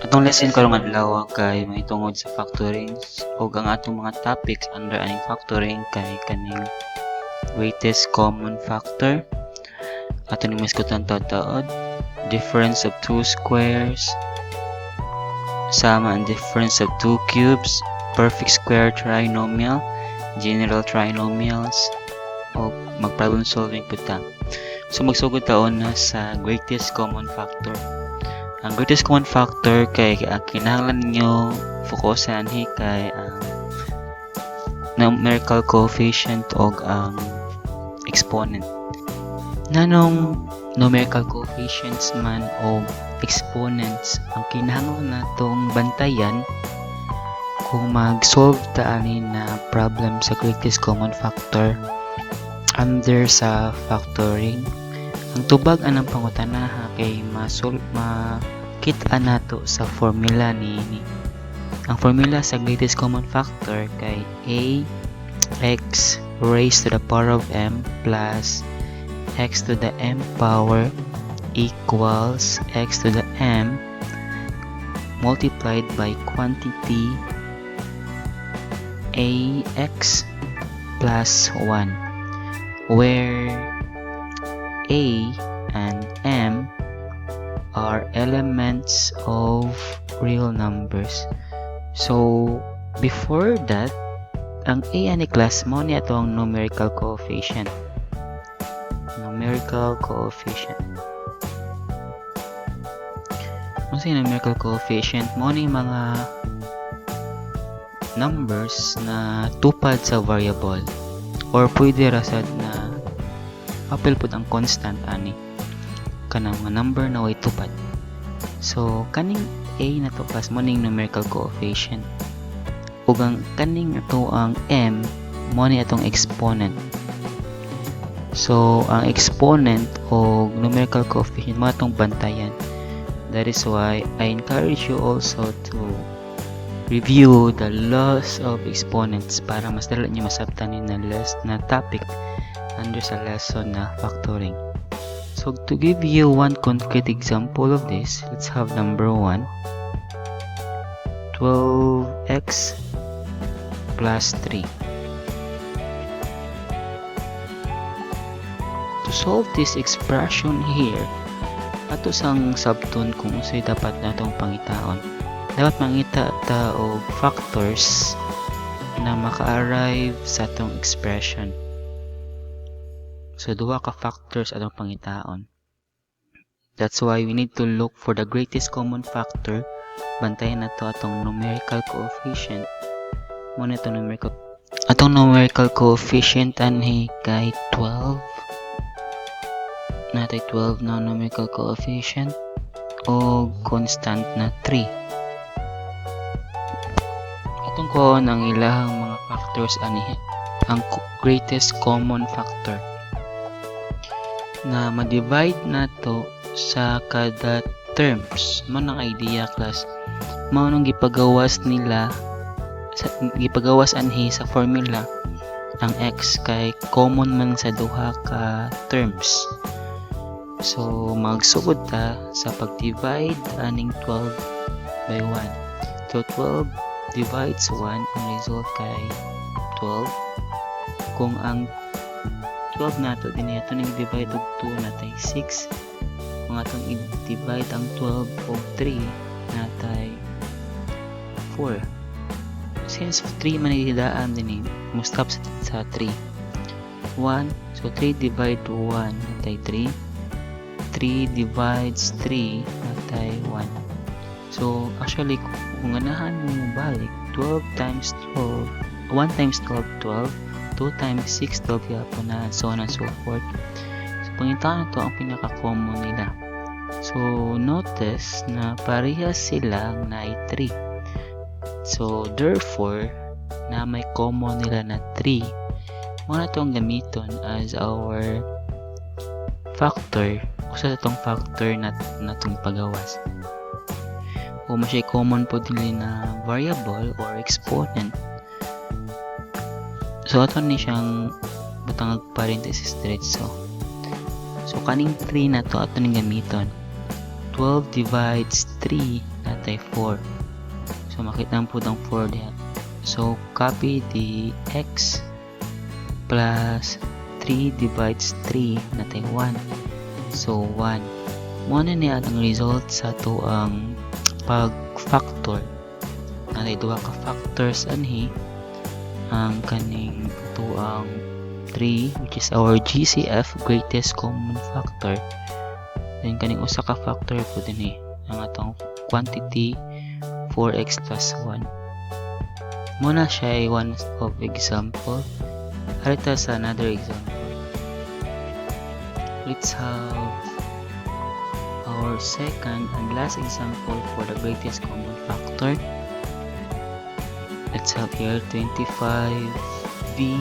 Atong lesson karong adlaw kay mahitungod sa factoring ug ang atong mga topics under aning factoring kay kaning greatest common factor, ato ning mahisgutan taod-taod, difference of two squares, sama ang difference of two cubes, perfect square trinomial, general trinomials, o mag problem solving pud ta. So magsugod ta una sa greatest common factor. Ang greatest common factor kay ang kinahanglan ninyo fokusan hi kay ang numerical coefficient og ang exponent. Nganong numerical coefficients man o exponents ang kinahanglan natong bantayan kung mag-solve ta ani na problem sa greatest common factor under sa factoring? Ang tubag anang pangutanaha kay makita nato sa formula niini. Ang formula sa greatest common factor kay a x raised to the power of m plus x to the m power equals x to the m multiplied by quantity ax plus 1, where a and m are elements of real numbers. So, before that, ang a ani, class, mao ni ato ang numerical coefficient. Numerical coefficient. Unsa yung numerical coefficient? Mao ni mga numbers na tupad sa variable or pwede ra sad na apil pud ang constant ani, kanang mga number na way tupad. So kaning a na to, class, mo ning numerical coefficient ug ang kaning ato ang m mo ni atong exponent. So ang exponent o numerical coefficient mo atong bantayan. That is why I encourage you also to review the laws of exponents para mas dali niyo masabtan ni na less na topic under sa lesson na factoring. So to give you one concrete example of this, let's have number 1, 12x plus 3. To solve this expression here, ato sang sabton kung unsay dapat natong pangitaon. Dapat mangita ta og factors na maka-arrive sa atong expression. So duha ka factors atong pangitaon. That's why we need to look for the greatest common factor. Bantayan nato atong numerical coefficient. Mo na itong numerical atong numerical coefficient anhi kay 12. Natay 12 na numerical coefficient o constant na 3. Atong kuhaon ang ilahang mga factors ani, ang greatest common factor na ma-divide nato sa kada terms. Mo nang idea, class, mao nang gipagawas nila sa, gipagawas anhi sa formula ang x kay common man sa duha ka terms. So magsugod ta sa pag-divide aning 12 by 1. So 12 divides 1, ang result kay 12. Kung ang 12 nato dinhi ato ning divide og 2, natay 6. Kung atong i-divide ang 12 og 3, natay 4. Since 3 man daan dinhi, mo stop sa 3. 1, so 3 divide 1, natay 3. 3 divides 3, natay 1. So actually, kung ganahan mo balik, 12 times 12, 1 times 12, 12, 2 times 6, 12 gyapon na, and so on and so forth. So pangitaan to ang pinaka-common nila. So notice na parehas silang na 3. So therefore, na may common nila na 3, mo na itong gamiton as our factor, usa sa itong factor na natong pagawas. Kung siya common po din na variable or exponent, so ato ni siyang butang parenthesis diretso. So kaning 3 na to ato ning gamiton. 12 divides 3, Naa tay 4. So makita po ang 4 diha. So copy the x plus 3 divides 3, naa tay 1. So 1. Mao na niya ang result sa atoang pag-factor. Naa tay duha ka factors anhi, ang kaning atoang 3, which is our GCF, greatest common factor. Then kaning usa ka factor po dinhi, ang atong quantity 4x plus 1. Mao na siya ay one of example. Ari ta sa another example. Let's have our second and last example for the greatest common factor. Let's have here 25v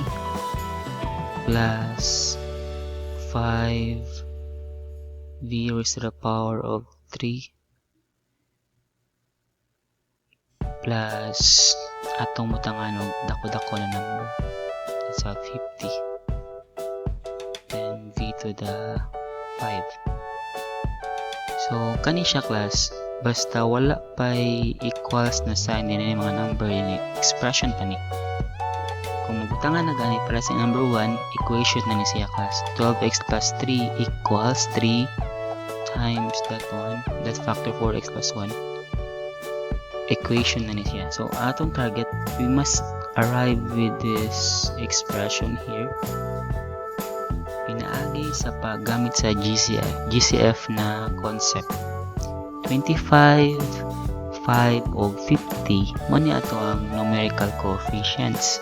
plus 5 v raised to the power of 3 plus atong butangan og dako-dako na number. Let's have 50. Then v to the 5. So kani siya, class, basta wala pay equals na sign din mga number ini, expression pa ni. Kung mabutangan na gani para sa number 1, equation na ni siya, class. 12x plus 3 equals 3 times that one, that factor 4x plus 1. Equation na ni siya. So atong target, we must arrive with this expression here pinaagi sa paggamit sa GCF na concept. 25, 5 o 50 mao ni ato ang numerical coefficients.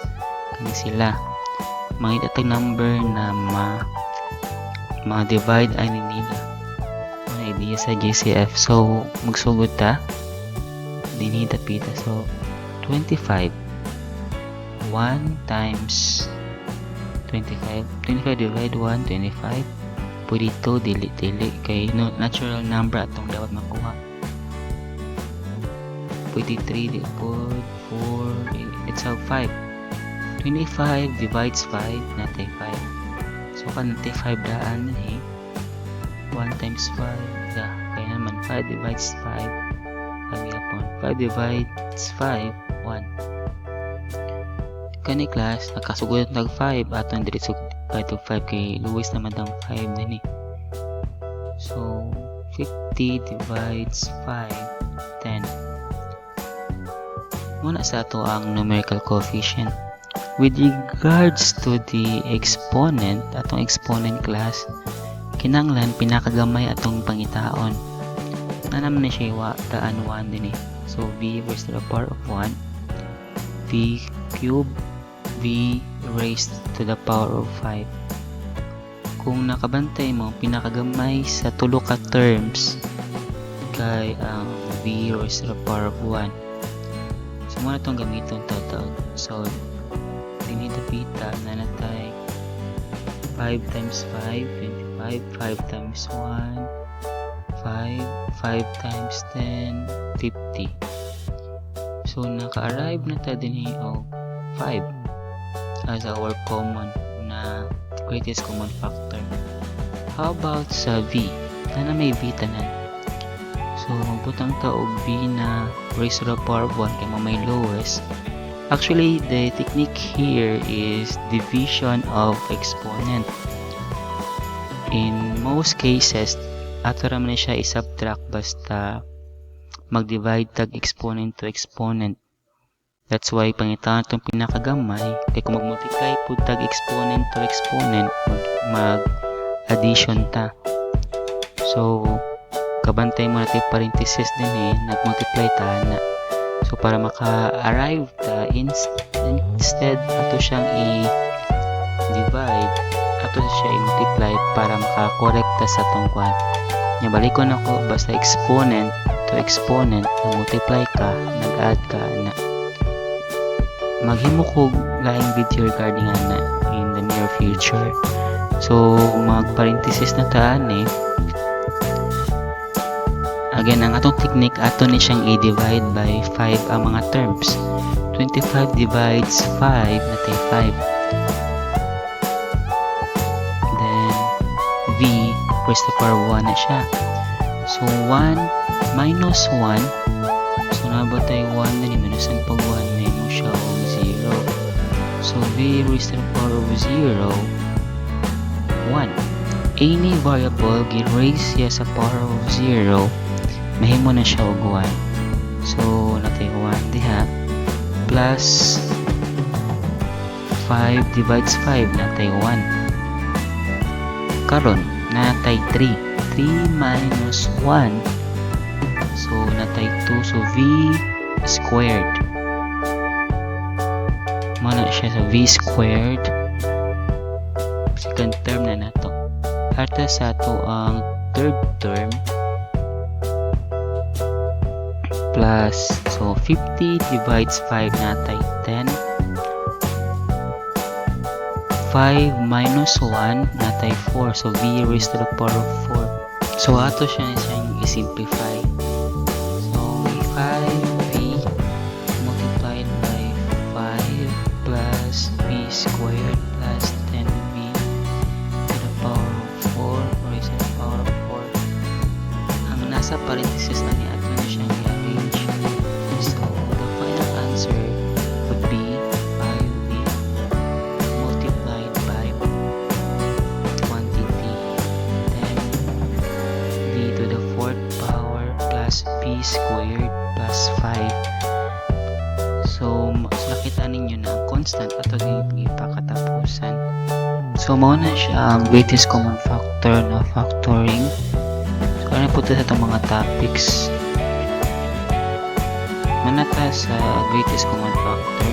Kani sila, mangita tag number na ma ma-divide ani nila. Ang idea sa GCF. So magsugod ta dinhi dapita. So 25, 1 times 25, 25 divide 1, 25. Pwede to, dili, dili kay no, natural number atong dapat makuha. Pwede 3, di po 4. Let's have 5. 25 divides 5, naa tay 5. So kan naa tay 5 daan eh. 1 times 5 da kaya naman 5 divides 5, 5 yapon. 5 divides 5, 1. Kani, class, nakasugod tag 5, atong diretso divide og 5 kay luwis naman ang 5 dinhi. So 50 divides 5, 10. Mao na sa ato ang numerical coefficient. With regards to the exponent, atong exponent, class, kinanglan pinakagamay atong pangitaon. Na naman na siya wa daan 1 dinhi. So v raised to the power of 1, v cube, v raised to the power of 5. Kung nakabantay mo, pinakagamay sa tulo ka terms kay ang v raised to the power of 1. So mao na itong gamiton taud. So dinhi dapita naa na tay 5 times 5, 25, 5 times 1, 5, 5 times 10, 50. So naka-arrive na ta dinhi og 5 as our common na greatest common factor. How about sa v? Naa na may v tanan. So magbutang ta og v na raised to the power of 1 kay may lowest. Actually, the technique here is division of exponent. In most cases, ato ra man siya i-subtract basta mag-divide tag exponent to exponent. That's why pangitan itong pinakagamay kay kung mag-multiply pud tag exponent to exponent, mag addition ta. So kabantay mo natin parenthesis dinhi, nag-multiply ta na. So para maka-arrive ta, instead ato siyang i-divide, ato siya i-multiply para maka-correct ta sa atong kwan. Nya balikon ako, basta exponent to exponent, nag-multiply ka, nag-add ka na. Maghimo ko laing video regarding ana in the near future. So mag parenthesis na ta ani. Again, ang atong technique, ato ni siyang i-divide by 5 ang mga terms. 25 divides 5, naa tay 5. Then v raised to the power 1 na siya. So 1 minus 1 So naa ba tay 1 diri, minusan pag 1, mahimo siya og 0. So v raised to the power of 0, 1. Any variable gi-raise siya sa power of 0, mahimo na siya og 1. So naa tay 1 diha plus 5 divides 5, naa tay 1. Karon naa tay 3. 3 minus 1, so naa tay 2. So v squared mao na siya sa v squared, second term na nato. Arta sa ato ang third term, plus, so 50 divides 5, naa tay 10. 5 minus 1, naa tay 4. So v raised to the power of 4. So ato siyang i-simplify. So may 5v multiplied by 5 plus v squared plus 10v to the power of 4, raised to the power of 4. Ang nasa parenthesis na ni ato na siyang i-arrange. So the final answer would be 5v multiplied by quantity 10v to the fourth power plus v squared plus 5. So nakita ninyo na ang constant ato gipakatapusan. So mao na siya ang greatest common factor na factoring. So ano po sa itong mga topics manata sa greatest common factor.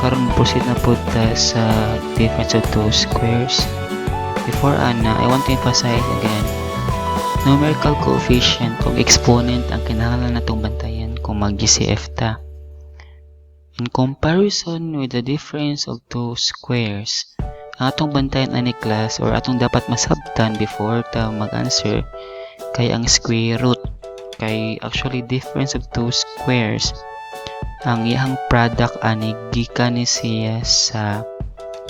Karon proceed na po ta sa difference of two squares. Before ana, I want to emphasize again, numerical coefficient o exponent ang kinahanglan natong bantayan kung mag GCF ta. In comparison with the difference of two squares, ang atong bantayan ani, class, or atong dapat masabtan before ta mag-answer kay ang square root, kay actually difference of two squares, ang iyang product ani gikan ni siya sa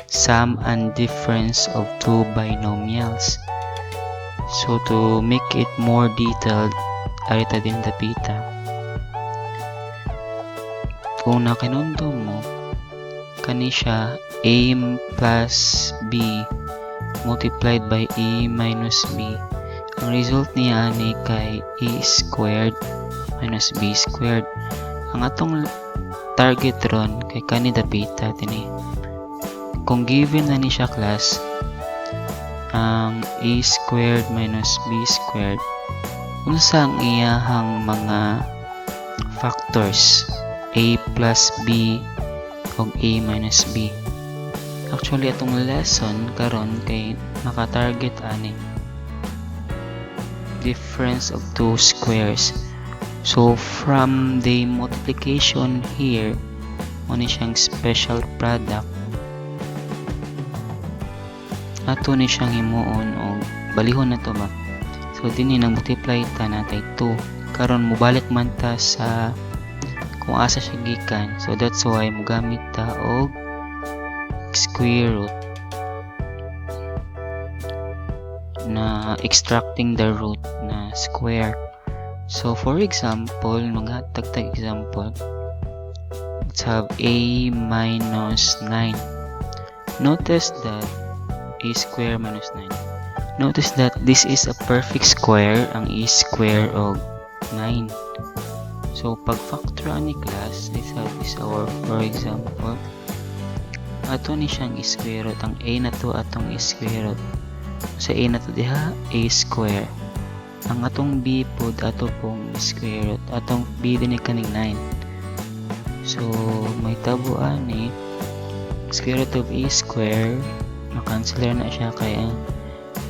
sum and difference of two binomials. So to make it more detailed, ari ta din dapita. Kung nakinundo mo kani siya, a plus b multiplied by a minus b, ang result niya ani kay a squared minus b squared. Ang atong target ron kay kani dapita dinhi. Kung given na ni siya, class, ang a squared minus b squared, unsa ang iyahang mga factors, a plus b ug a minus b? Actually, atong lesson karon kay maka-target ani difference of two squares. So from the multiplication here, mao ni siyang special product, ato ni siyang himuon og balihon na to ba. So dinhi nang multiply ta, naa tay 2. Karon mobalik man ta sa kung asa siya gikan, so that's why mogamit ta og square root na extracting the root na square. So for example, maghatag tag example, let's have a minus 9. Notice that a square minus 9. Notice that this is a perfect square, ang a square og 9. So pag factor ani, class, this is our for example, ato ni siyang square root ang a na to, atong square root sa a na to diha, a square. Ang atong b pod, ato pong square root atong b dinhi, kaning 9. So may tabo ani square root of a square, ma-cancel na siya kay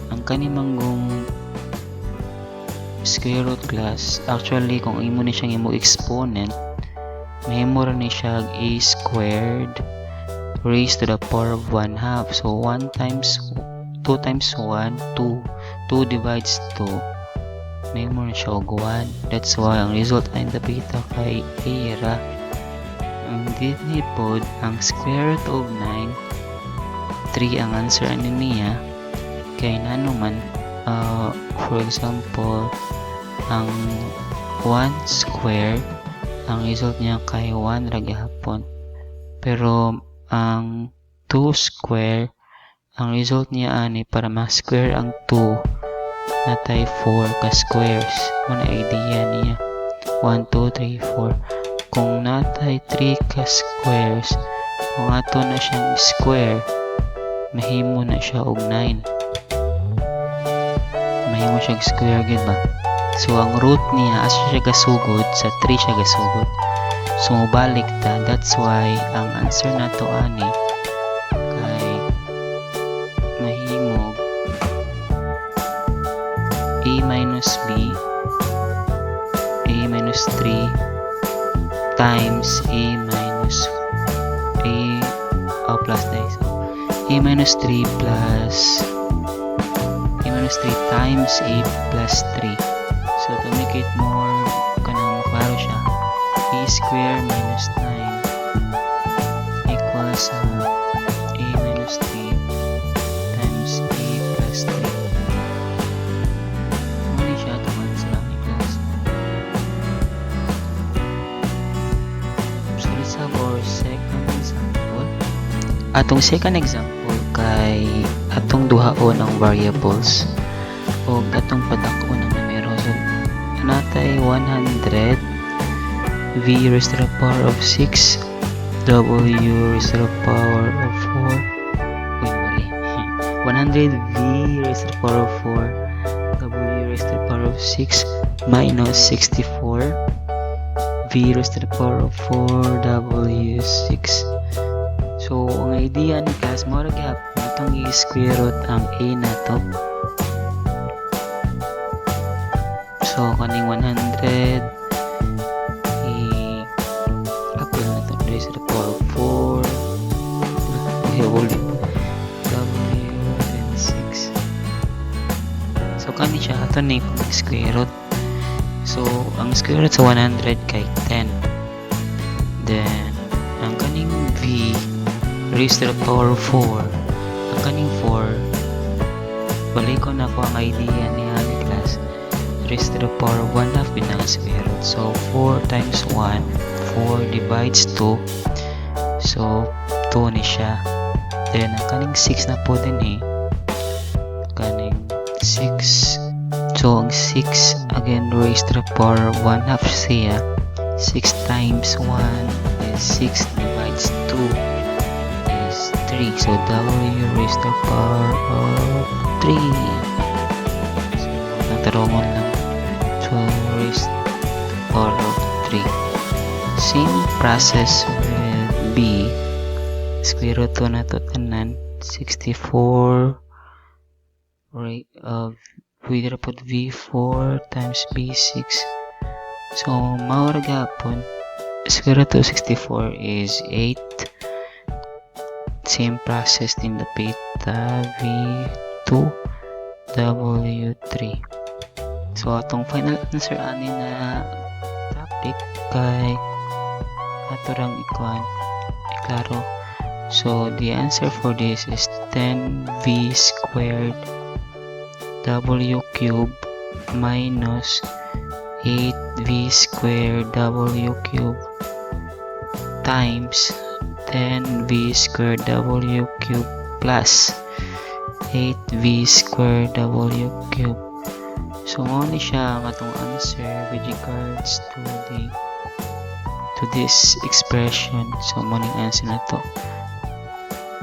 ang kani manggong square root, class, actually kung imo ni siyang imo exponent, mahimo ra ni siya a squared raised to the power of 1 half. So 1 times 2 times 1, 2. 2 divides 2, mahimo na siya og 1. That's why ang result ay dapita kay a ra. Ang dinhi pod, ang square root of 9, 3 ang answer ani niya, kay nano man, for example, ang 1 square Ang result niya kay 1 ra gihapon. Pero ang 2 square, ang result niya ani, para ma-square ang 2, natay 4 ka squares. Mao na idea niya. 1, 2, 3, 4. Kung natay 3 ka squares, kung ato na siyang square, mahimo na siya og 9. Mahimo siya square gid ba? So ang root niya, asa siya gasugod? Sa 3 siya gasugod. So mobalik ta. That's why ang answer nato ani kay mahimog a minus b, a minus 3 times a minus a, oh, plus na. So a minus 3 plus a minus 3 times a plus 3. So to make it more kanang klaro siya, a square minus 9 equals a minus 3 times a plus 3. Mao ni siya atong answer ani, class. So let's have our second example. Atong second example kay atong duhaon ang variables o atong padak-on ang numero. So natay 100 v raised to the power of 6 w raised to the power of 4. Uy, mali. 100 v raised to the power of 4 w raised to the power of 6 minus 64 v raised to the power of 4 w 6. So ang idea ni, class, mao ra gihapon atong i-square root ang a nato. So kaning 100, i apil na to, raised to the power of 4. Okay, ulit. W then 6. So kani siya ato ni pag square root. So ang square root sa 100 kay 10. Then ang kaning v raised to the power of 4, ang kaning 4, balikon nako ang idea ni ani, class, raised to the power of 1 half binang square root. So 4 times 1, 4 divides 2, so 2 ni siya. Then ang kaning 6 na po din eh, kaning 6. So ang 6 again raised to the power of 1 half siya. 6 times 1 is 6, divides 2 is 3. So w raised to the power of 3. So natarungon lang. So raised to the power of 3. Same process with b. Square root to na to tanan. 64 right of we put v4 times b6. So mao ra gihapon, square root of 64 is 8. Same process din dapita, v2 w3. So atong final answer ani na topic kay ato rang ikuan, iklaro. So the answer for this is 10v squared w cube minus 8v squared w cube times 10v squared w cube plus 8v squared w cube. So mao ni siya ang atong answer with regards to this expression. So mao ning answer na to,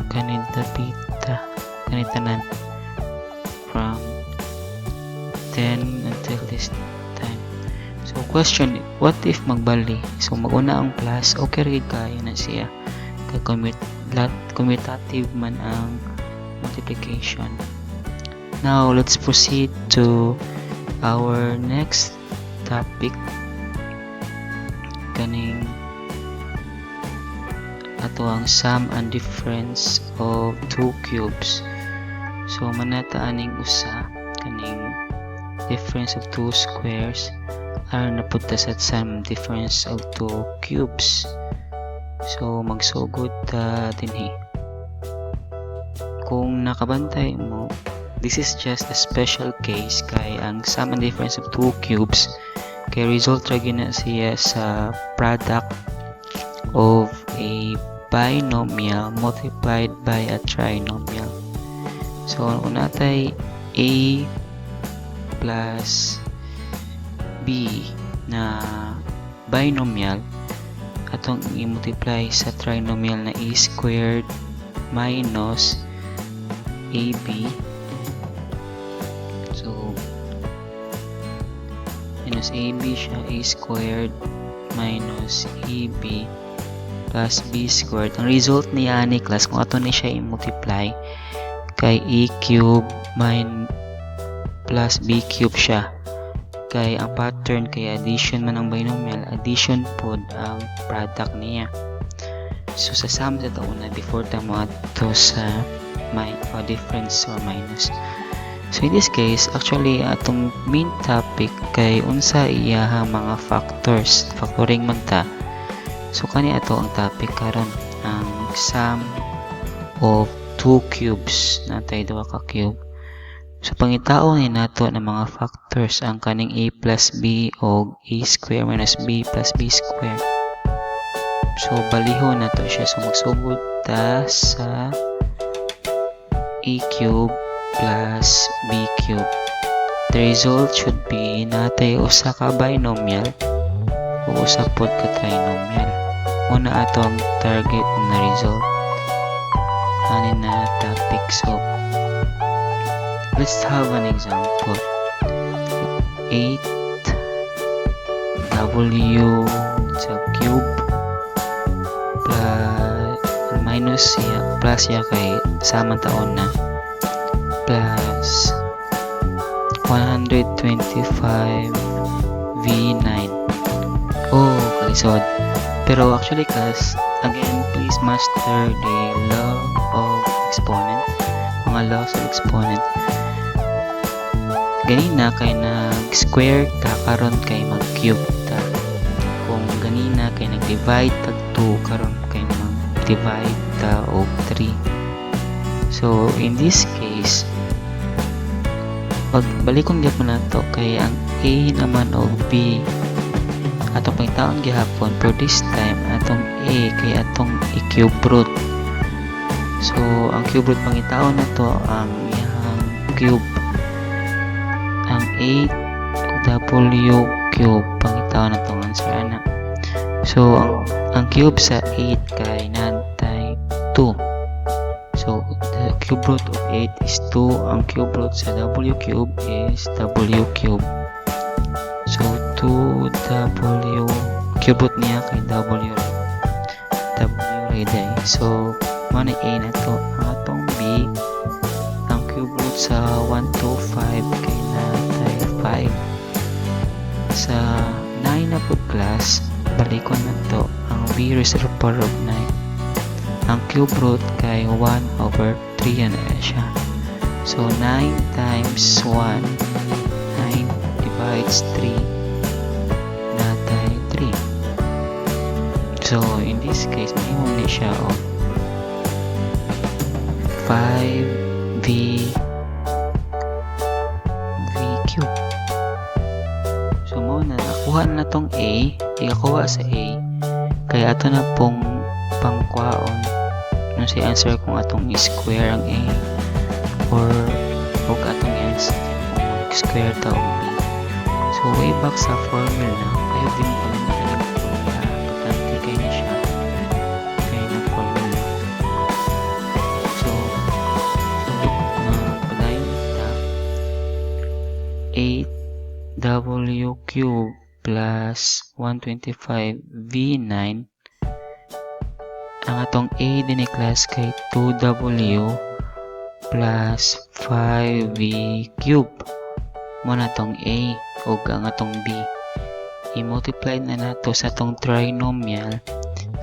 kani dapita, kani tanan from 10 until this time. So question, what if magbali? So maguna ang plus, okay ra kayo na siya kay commutative man ang multiplication. Now let's proceed to our next topic, kaning ato ang sum and difference of two cubes. So manata aning usa, kaning difference of two squares. Aron na pud ta sa sum difference of two cubes. So magsugod ta dinhi. Kung nakabantay mo, this is just a special case kay ang sum and difference of two cubes Kay result ra gyud na siya sa product of a binomial multiplied by a trinomial. So, kung naa tay A plus B na binomial, atong i-multiply sa trinomial na A squared minus AB. So, minus AB siya, A squared minus AB plus B squared. Ang result niya ni, class, kung ato ni siya i-multiply, kay A cube min plus B cube siya. Kay ang pattern kay addition man ang binomial, addition pod ang product niya. So sa sum sa tauna before ta moadto sa may o difference or minus. So in this case, actually atong main topic kay unsa iyahang mga factors, factoring man ta. So kani ato ang topic karon, ang sum of two cubes, naa tay duha ka cube. So pangitaon ni nato ng mga factors ang kaning A plus B o A square minus B plus B square. So balihon nato siya. So magsugod ta sa A cube plus B cube. The result should be naa tay usa ka binomial o usa pod ka trinomial. Mao na ato ang target na result ani na topic. So let's have an example. 8 w sa cube plus minus siya, plus siya kay sama taon na, plus 125 v9. Oh, kalisod. Pero actually, class, again, please master the law of exponent, mga laws of exponent. Ganina kay nag square ta, karon kay mag cube ta. Kung ganina kay nag divide tag 2, karon kay mag divide ta og 3. So in this case, pag balikon gyapon nato kay ang A naman og B atong pangitaon gihapon, pero this time atong A kay atong i-cube root. So ang cube root, pangitaon nato ang iyang cube, ang 8 w cube. Pangitaon nato ang answer ana. So ang cube sa 8 kay naa tay 2. So the cube root of 8 is 2. Ang cube root sa w cube is w cube. So 2w, cube root niya kay w, w right day. So mao na A na to. Ang atong B, ang cube root sa 125 kay naa tay 5. Sa 9 na pud, class, balikon na to ang v raised to the power of 9. Ang cube root kay 1 over 3 na siya. So 9 times 1, 9 divides 3, naa tay 3. So in this case, mahimo ni siya og 5v v cube. So mao na, nakuha na tong A, ikakuha sa A, kaya ato na pong pangkuhaon no si answer kung atong square ang A or og atong answer kung mag-square ta og B. So way back sa formula, ayaw din mo kalimutan yung formula. Importante kay ni siya. Kay na formula. So padayon ta, 8w cube plus 125 v9. Ang atong A din, class, kay 2w plus 5v cube. Mao na atong A. Ug ang atong B, i-multiply na nato sa atong trinomial.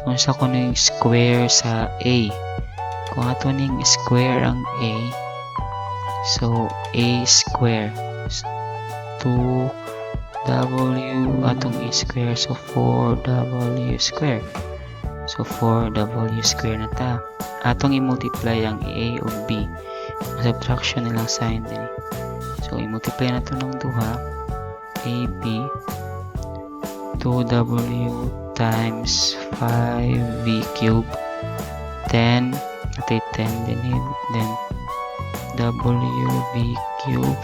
Unsa kuno yung square sa A? Kung ato ning square ang A, so A square 2w atong a square, so 4w square. So 4w square na ta. Atong i-multiply ang A ug B, subtraction nilang sign din. So i-multiply na to ng duha, AB. 2w times 5v cube, 10 atay 10 din, then wv cube.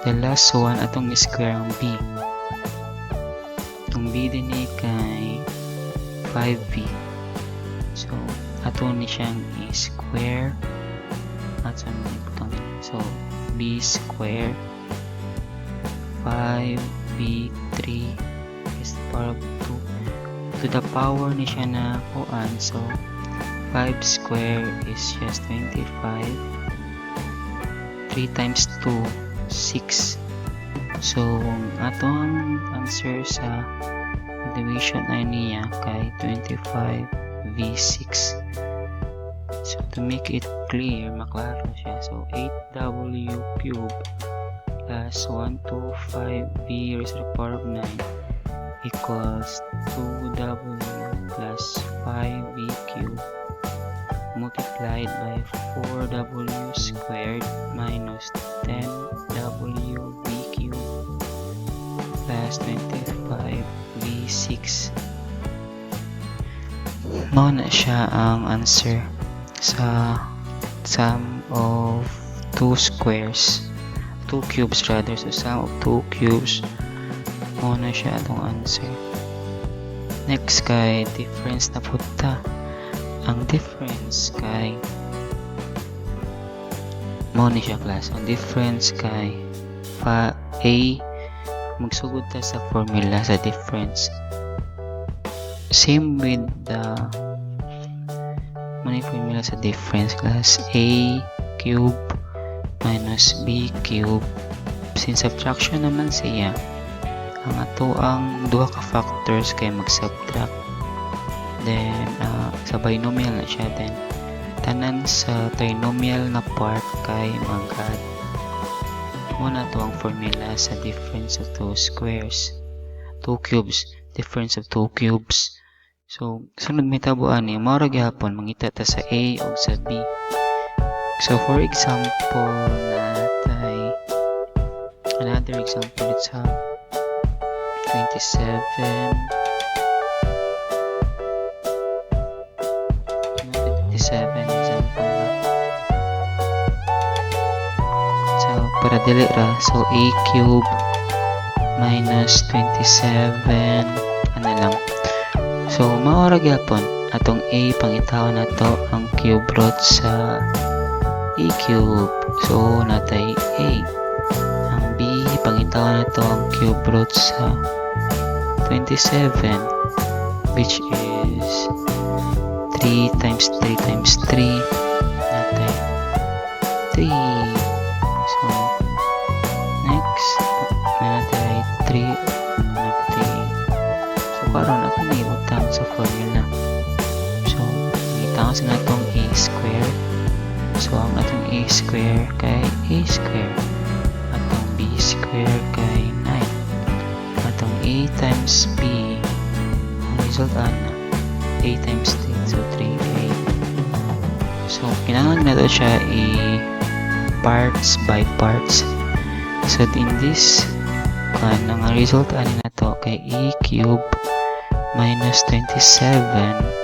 The last one, atong square ang b. Ang b din kay 5v, so ato ni siyang i-square at sa ibutang. So b square 5v3 is the power of 2, to the power ni siya na kuan. So 5 square is just 25. 3 times 2, 6. So ang atong answer sa equation ay niya kay 25 v6. So to make it clear, maklaro siya, so 8w cube plus 125v raised to the power of 9 equals 2w plus 5v cube multiplied by 4w squared minus 10w v cube plus 25v6. Mao na siya ang answer sa sum of two squares, two cubes rather. So sum of two cubes, mao na siya atong answer. Next kay difference na pud ta. Ang difference kay mao ni siya, class. Ang difference kay fa a, magsugod ta sa formula sa difference. Same with the mao formula sa difference, class: a cube minus b cube. Since subtraction naman siya, ang ato ang duha ka factors kay mag-subtract, then sa binomial na siya, then tanan sa trinomial na part kay mag-add. Mao na to ang formula sa difference of two squares, two cubes, difference of two cubes. So sunod may tabo ani, mao ra gihapon, mangita ta sa a ug sa b. So for example natay another example. Let's have 27, 27 example na. So para dili ra, so a cube minus 27 ano lang. So mao ra gyapon atong a, pangitaon nato ang cube root sa a cube. So natay a. Ang b, pangitaon nato ang cube root sa 27, which is 3 times 3 times 3, natay 3. So next natay 3, natay. So karon ato na ibutang sa formula. So ngitaon sa natong a square. So ang atong a square kay a square, atong b square kay 9, atong a times b, ang result ana a times 3, so 3a. So kinahanglan nato siya i parts by parts. So in this kan, ang result ani nato kay a cube minus 27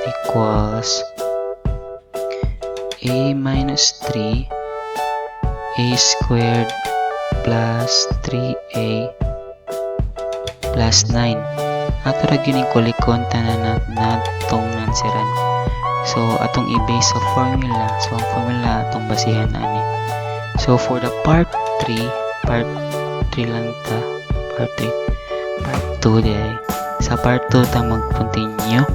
equals a minus 3 a squared plus 3a plus 9. Ato ra gyud ning kulikon tanan na natong nansiran. So atong i-base sa formula. So ang formula atong basihan ani. So for the part 3, part 3 lang ta, part 3, part 2 di ay. Sa part 2 ta mag-continue.